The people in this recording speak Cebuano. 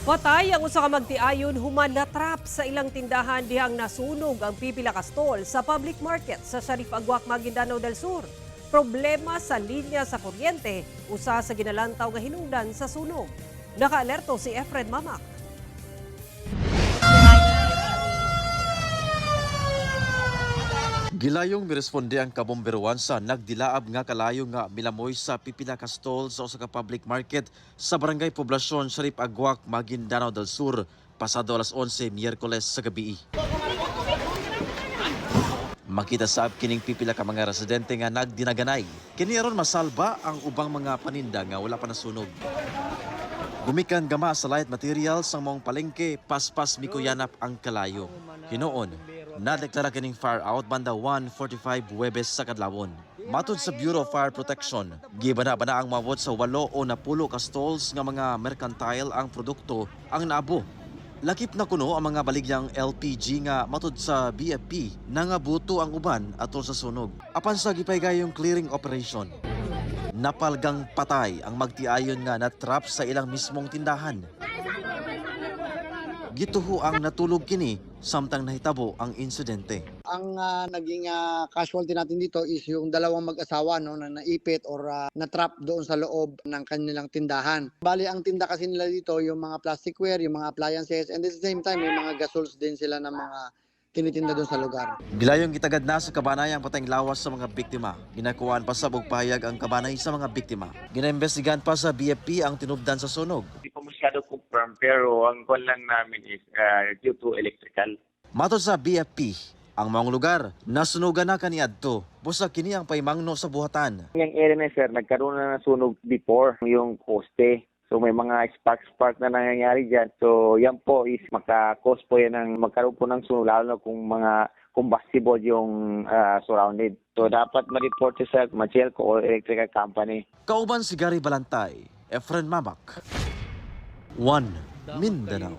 Patay ang usa ka magtiayon human natrap sa ilang tindahan dihang nasunog ang pipila ka stall sa public market sa Shariff Aguak, Maguindanao del Sur. Problema sa linya sa kuryente, usa sa ginalantaw nga hinungdan sa sunog. Nakaalerto si Efren Mamak. Gilayong miresponde ang kabomberuan sa nagdilaab nga kalayo nga milamoy sa pipila ka stall sa usa ka public market sa Barangay Poblacion, Shariff Aguak, Maguindanao del Sur pasado alas 11 Miyerkules sa gabi. Makita saab kining pipila ka mga residente nga nagdinaganay. Kini aron masalba ang ubang mga paninda nga wala pa nasunog. Gumikan gama sa light materials ang maong palengke, paspas mikuyanap ang kalayo. Hinoon, nadeklara kining fire out banda 1:45 Huwebes sa kadlawon. Matod sa Bureau of Fire Protection, gibana-bana ang mabot sa 80 ka stalls nga mga mercantile ang produkto ang naabo. Lakip na kuno ang mga baligyang LPG nga matod sa BFP nangabuto ang uban atol sa sunog. Apan sa gipaygayong clearing operation, napalgang patay ang magtiayon nga natrap sa ilang mismong tindahan. Gituho ang natulog kini samtang nahitabo ang insidente. Ang naging casualty natin dito is yung dalawang mag-asawa, no, na naipit or na-trap doon sa loob ng kanilang tindahan. Bali, ang tinda kasi nila dito yung mga plasticware, yung mga appliances, and at the same time may mga gasols din sila na mga tinitinda doon sa lugar. Gilayong gitagad na sa kabanay ang patayng lawas sa mga biktima. Ginakuan pa sa pagpahayag ang kabanay sa mga biktima. Ginaembestigahan pa sa BFP ang tinubdan sa sunog. Hindi pa masyado confirm, pero ang call lang namin is due to electrical. Matod sa BFP, ang maong lugar nasunugan na kaniadto. Busa kini ang paimangno sa buhatan. Yung area na, sir, nagkaroon na ng sunog before yung poste. So may mga spark-spark na nangyayari dyan. So yan po is maka-cause po yan ng magkaroon po ng sunog, lalo na kung mga combustible yung surrounded. So dapat ma-report siya sa Machelco or electrical company. Kauban si Gary Balantay, Efren Mamak. 1 Mindanao.